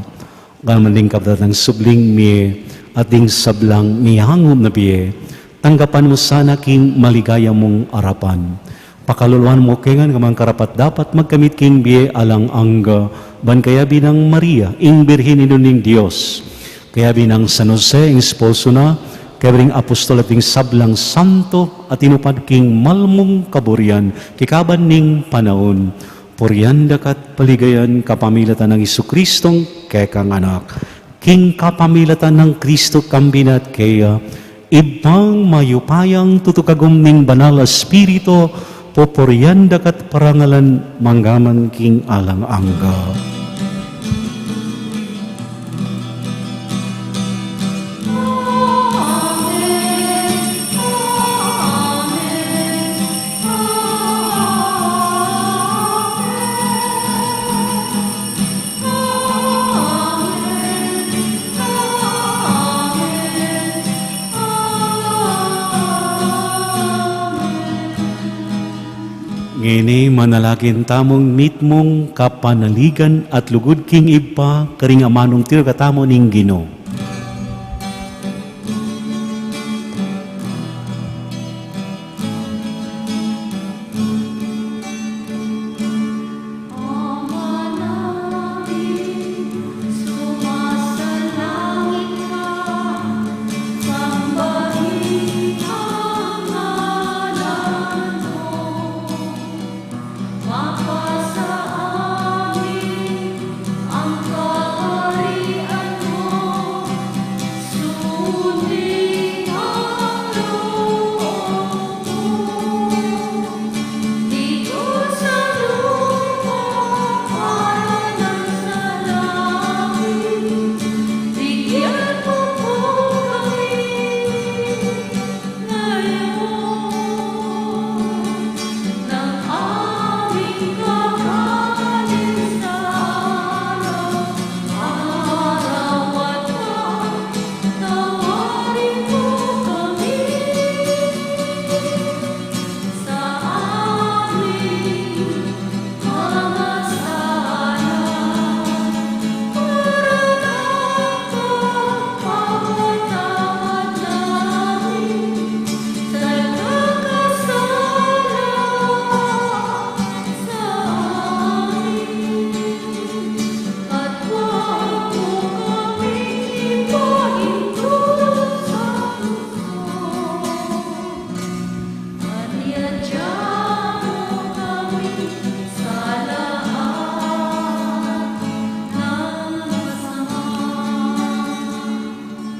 Ganakan mu ding kapatad nang subling mie, at ding sablang miyangup na bie, tanggapan mu sana king maligaya mung arapan. Pakaluluan mu ke ngan kamang karapat-dapat magkamit king bie alang angga, ban kayabe nang Maria, ing Birhen Indu ning Dios, kayabe nang San Jose, ing esposo na, kayabe ring apostol at ding sablang santo a tinupad king malmung kaburian, kikaban ning panaun. Purian da ka at paligayan kapamilatan nang Jesucristong kekang Anak. King kapamilatan nang Kristo, kambe na at keya, Ibpang mayupayang tutukagum ning Banal a Espiritu, pupurian da ka at parangalan manggaman king alang angga. Ngeni, manalangin tamung mitmung kapanaligan at lugud king Ibpa, karing amanung tiru katamu ning Ginu.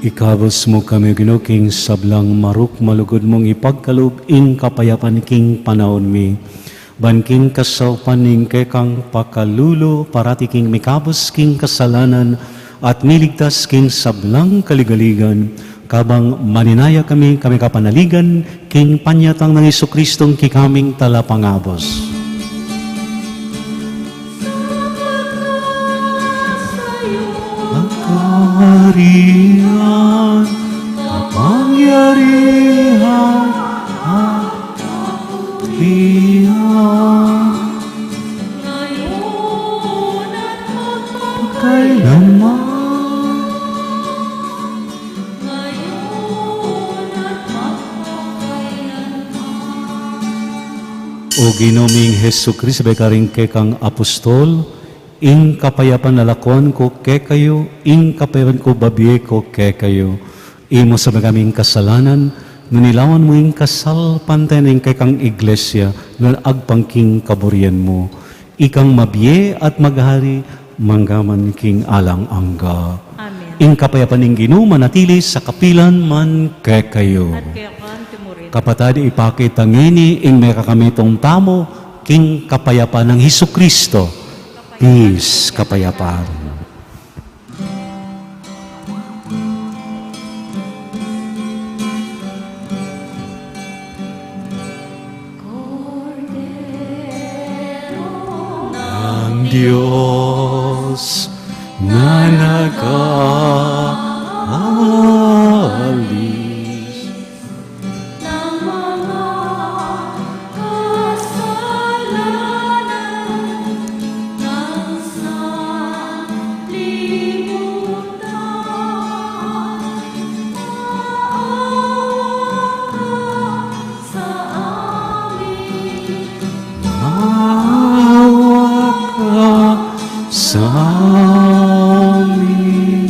Ikabus mu kami, Ginu, king sablang marok malugud mung ipagkalub ing kapayapan king panaun mi. Ban king kasaupan ning kekang pakalulu, parati kaming mikabus king kasalanan at miligtas king sablang kaligaligan, kabang maninaya kami, kami kapanaligan, king panyatang nang Jesucristong kekaming Talapangabus. Ang kaharian, kapangyarihan, at kapurian, ngayun at magpakailanman. O Ginu ming Jesucristo, sabi karing kekang apostol, ing kapayapan lalakwan ku kekayu, ing kapayapan ku babie ku kekayu. E mu sabakan ing kasalanan, nune lawan mu ing kasalpantayanan ning kekang Iglesia, nune agpang king kaburian mu. Ikang mabie at maghari, manggaman king alang angga. Amen. Ing kapayapan ning Ginu manatili sa kapilan man kekayu. At keka mu rin. Kapatad, ipakita ngeni ing mekakamitung tamu king kapayapan nang Jesucristo. Peace, kapayapan. Nang Dios na nag-aalis ng mga kasalanan ng sanlibutan. Maawa ka sa amin. Maawa ka sa amin.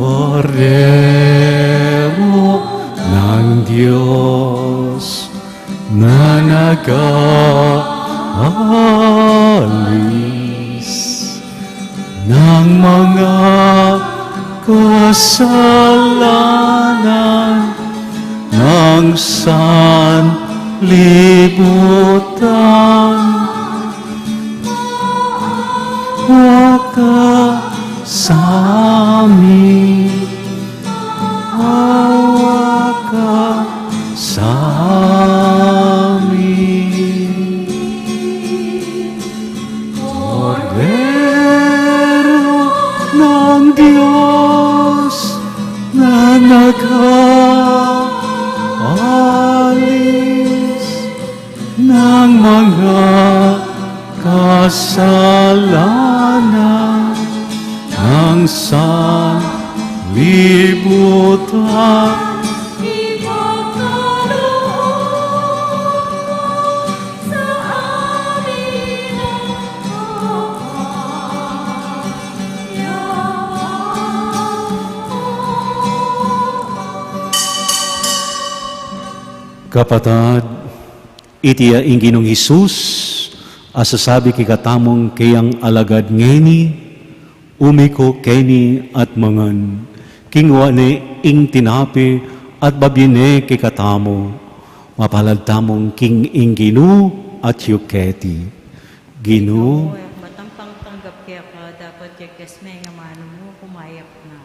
Kordero ng Diyos na nag-aalis ng mga kasalanan ng sanlibutan. Maawa ka sa amin. Maawa ka sa amin. Kordero ng Diyos na nag-aalis ng mga kasalanan ng sanlibutan. Ipagkaloob sa amin ang kapayapaan. Kapatad, iti ya ing Ginung Jesus a sasabi kekatamung kayang alagad ngeni, "Umiku keni at mangan." Kingwa ne ing tinape at babie ne kekatamu. Mapalad tamung king ing Ginu at yu keti. Ginu, matampang tanggap keka, dapot yagkas me ing amanu mu, kumayap na.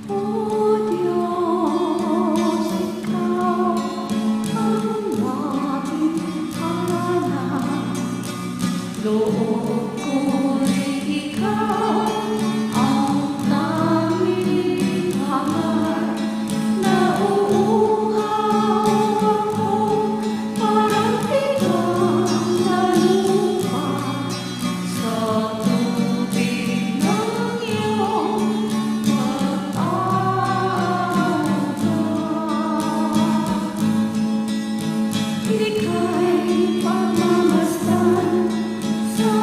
O Dios, ikaw ang aming hanap. Loob ko't ikaw ang tanging hanap. Nauuhaw ako parang tigang na lupa. Sa tubig ng iyong pag-aaway, ika'y pagmamasdan sa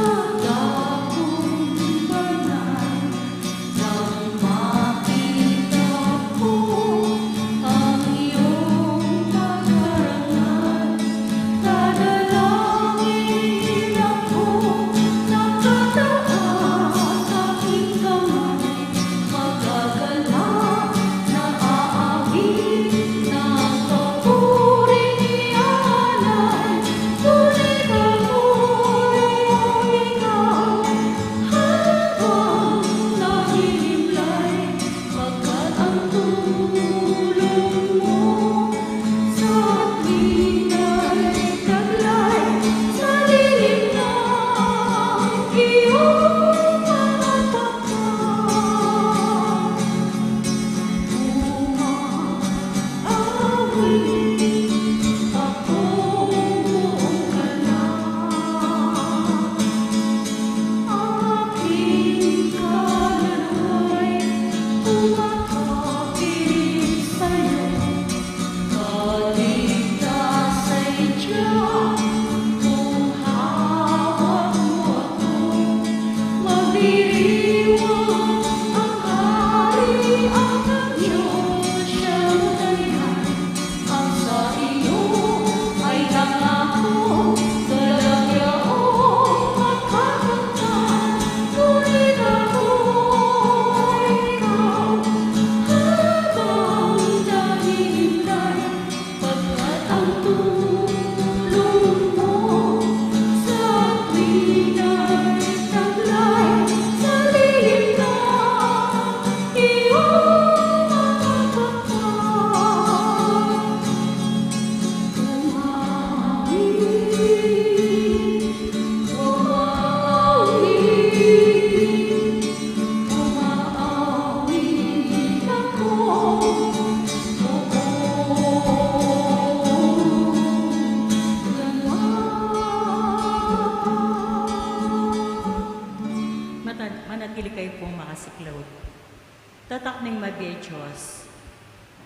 Ili kayu pung makasiklaud. Tatak ning mabie Dios.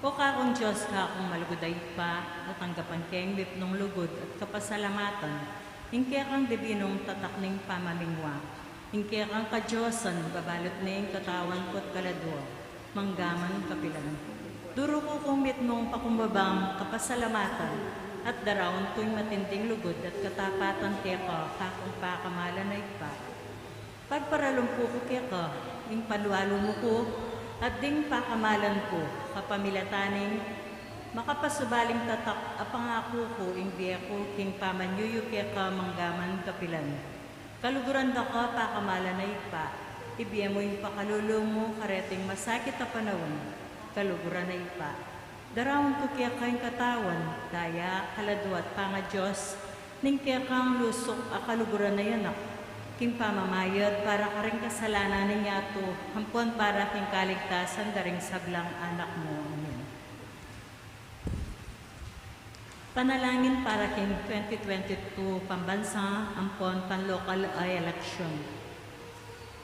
O kakung Dios, kakung malugud a Ibpa, tanggapan ke ing mipnung lugud at kapasalamatan ing kekang dibinung tatak ning pamamingwa, ing kekang kadiosan, babalutne ing katawan ku at kaladua, manggaman kapilan. Duru ku kung mitmung pakumbabang kapasalamatan at daraun ku ing matinding lugud at katapatan keka, kakung pakamalan a Ibpa. Pagparalumpu ku keka ing palualumu ku at ding pakamalan ku, kapamilatan ning makapasubaling tatak a pangaku ku ing bie ku king pamanyuyu keka manggaman kapilan. Kaluguran da ka, pakamalan a Ibpa, ibie mu ing pakalulu mu kareting masakit a panaun. Kaluguran a Ibpa, daraun ku keka ing katawan, daya, kaladua at pangaDios ning kekang lusuk a kaluguran a anak, king pamamayad para karing kasalanan ning yatu ampon para king kaligtasan da ring sablang anak mu. Amen. Panalangin para king twenty twenty-two pambansa ampon panlokal a eleksyon.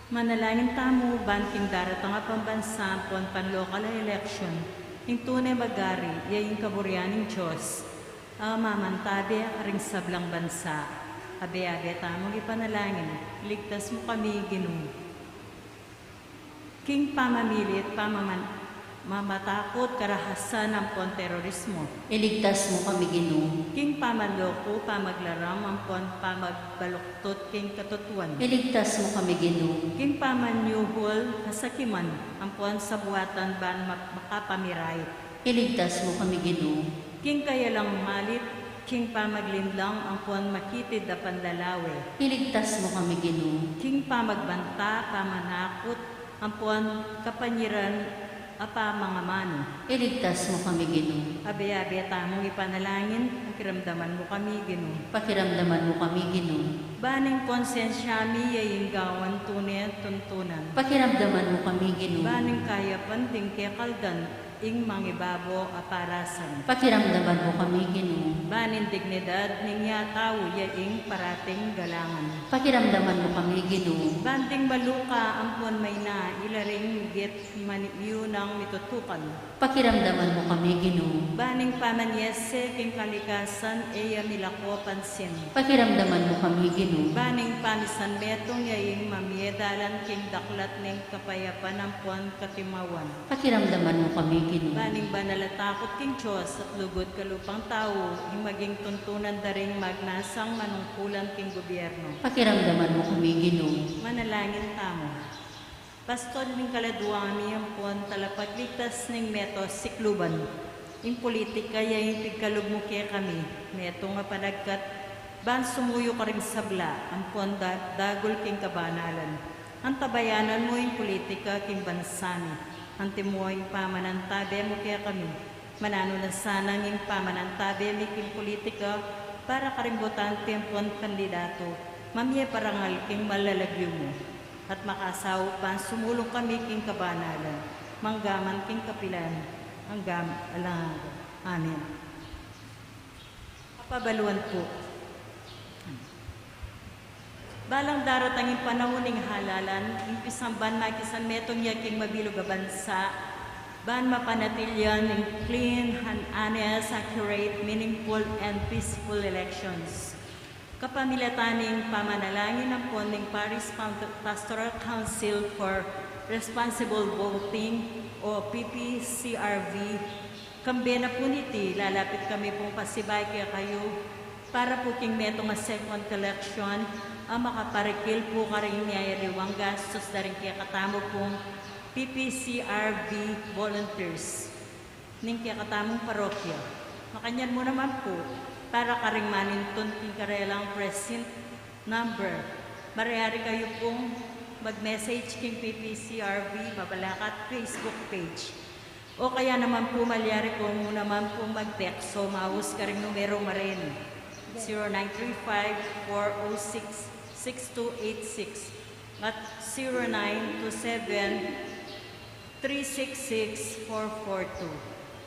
Manalangin tamu ban king daratang a pambansa ampon panlokal a eleksyon, ing tune magari ya ing kaburian ning Dios a mamantabe karing sablang bansa. Abe-abe tamung ipanalangin. Iligtas mu kami, Ginu. King pamamilit, pamaman-, mamatakut, karahasan ampon terorismo. Iligtas mu kami, Ginu. King pamanloko, pamaglaram ampon pamagbaluktut king katutuan. Iligtas mu kami, Ginu. King pamanyuhul, kasakiman ampon sabuatan ban ma-, makapamirait. Iligtas mu kami, Ginu. King kayalang malit, king pamaglinlang ampon makitid a panlalawe. Iligtas mu kami, Ginu. King pamagbanta, pamanakut ampon kapanyiran a pamangamanu. Iligtas mu kami, Ginu. Abe-abe tamung ipanalangin. Pakiramdaman mu kami, Ginu. Pakiramdaman mu kami, Ginu. Ban ing konsensya mi ya ing gawan tune tuntunan. Pakiramdaman mu kami, Ginu. Ban ing kayapan ding kekaldan ing mangibabo a parasan. Pakiramdaman mu kami, Ginu. Ban ing dignidad ning yatau ya ing parating galangan. Pakiramdaman mu kami, Ginu. Ban ding maluka ampon maina ila ring migit mani-, miunang mitutukan. Pakiramdaman mu kami, Ginu. Ban ing pamanyese king kalikasan e ya milako pansin. Pakiramdaman mu kami, Ginu. Ban ing pamisanmetung ya ing mamie dalan king daklat ning kapayapan ampon katimawan. Pakiramdaman mu kami, Ginu. Ban ing banal a takut king Dios at lugud kalupang tau ing maging tuntunan da ring magnasang manungkulan king gobyerno. Pakiramdaman mu kami, Ginu. Manalangin tamu. Pastor ning kaladuang mi ampon talapagligtas ning meto sikluban. Ing politika ya ing pigkalub mu kekami, metung a panagkat ban sumuyu karing sabla ampon da-, dagul king kabanalan. Antabayanan mu ing politika king bansa mi. Antimo ing pamanantabe mu kekami. Mananu na sanang ing pamanantabe mi king politika para karing botante ampon kandidatu mamie parangal king malalagyu mu at makasaup ban sumulung kami king kabanalan, manggaman king kapilan, anggang alang angga. Amen. Kapabaluan pu. Balang daratang ing panaun ning halalan, ing pisamban makisan metung ya king mabilug a bansa, ban mapanatilian ing clean, hon-, honest, accurate, meaningful, and peaceful elections. Kapamilatan ning pamanalangin ampon ning Parish Past-, Pastoral Council for Responsible Voting o P P C R V, kambe na pu niti, lalapit kami pung pasibayu kekayu para pu king metung a second collection a makaparikil pu karing miyayaliwang gastus da ring kekatamu pung P P C R V volunteers ning kekatamung parokya. Makanyan mu naman pu, para karing manintun king karelang precinct number, maryari kayu pung mag-message king P P C R V Mabalacat Facebook page. O kaya naman pu, malyari kayu naman pung mag-text o maus karing numerung mareni, zero nine three five, four oh six, six two eight six at zero nine two seven, three six six, four four two.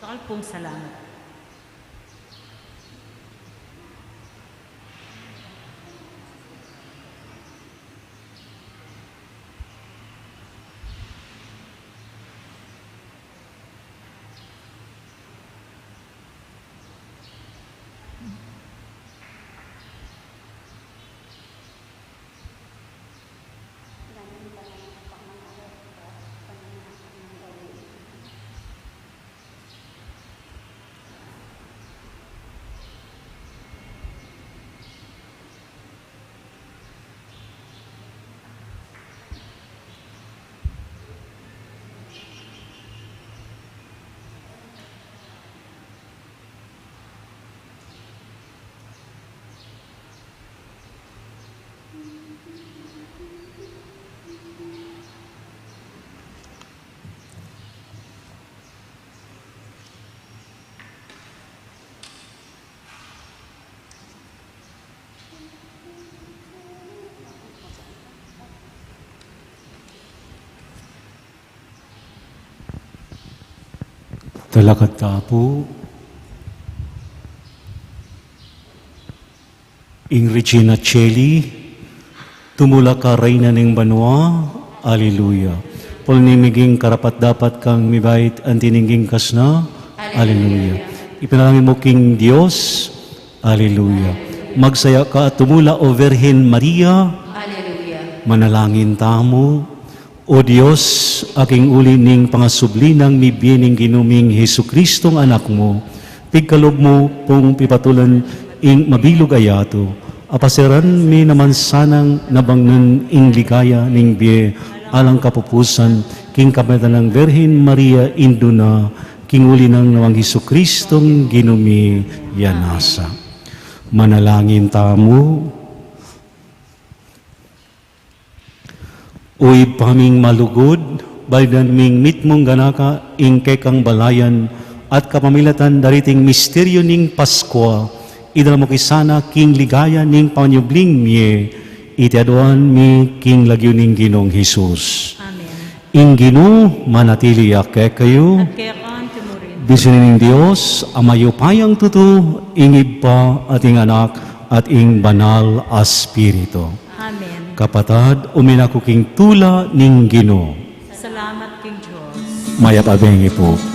Dakal pung salamat. Lakad ta pu. Ing Regina Coeli, tumula ka, Reyna ning banua. Aleluya. Pulni meging karapat-dapat kang mibait anti ning king kasna. Aleluya. Ipanalangin mu king Dios. Aleluya. Magsaya ka at tumula, O Virgen Maria. Aleluya. Manalangin tamu. O Dios, a king uli ning pangasubli nang mibie ning Ginu ming Jesucristong Anak mu, pigkalub mu pung pipatulan ing mabilug a yatu, apaseran mi naman sanang nabangnan ing ligaya ning bie alang kapupusan, king kapamilatan nang Virgen Maria, Indu na, king uli nang Nuang Jesucristong Ginu mi. Yan nasa. Manalangin tamu. O Ibpa ming malugud, balinan ming mitmung ganaka ing kekang balayan at kapamilatan dariting misteryu ning Paskua, idala mu ke sana king ligaya ning panyubling mie, iti aduan mi king lagyu ning Ginung Jesus. Amen. Ing Ginu manatili ya kekayu. At keka mu rin. Bisian ning Dios a mayupayang tutu, ing Ibpa at ing Anak at ing Banal a Espiritu. Amen. Kapatad, uminak ku king tula ning Ginu. Salamat king Dios. Mayap a bengi pu.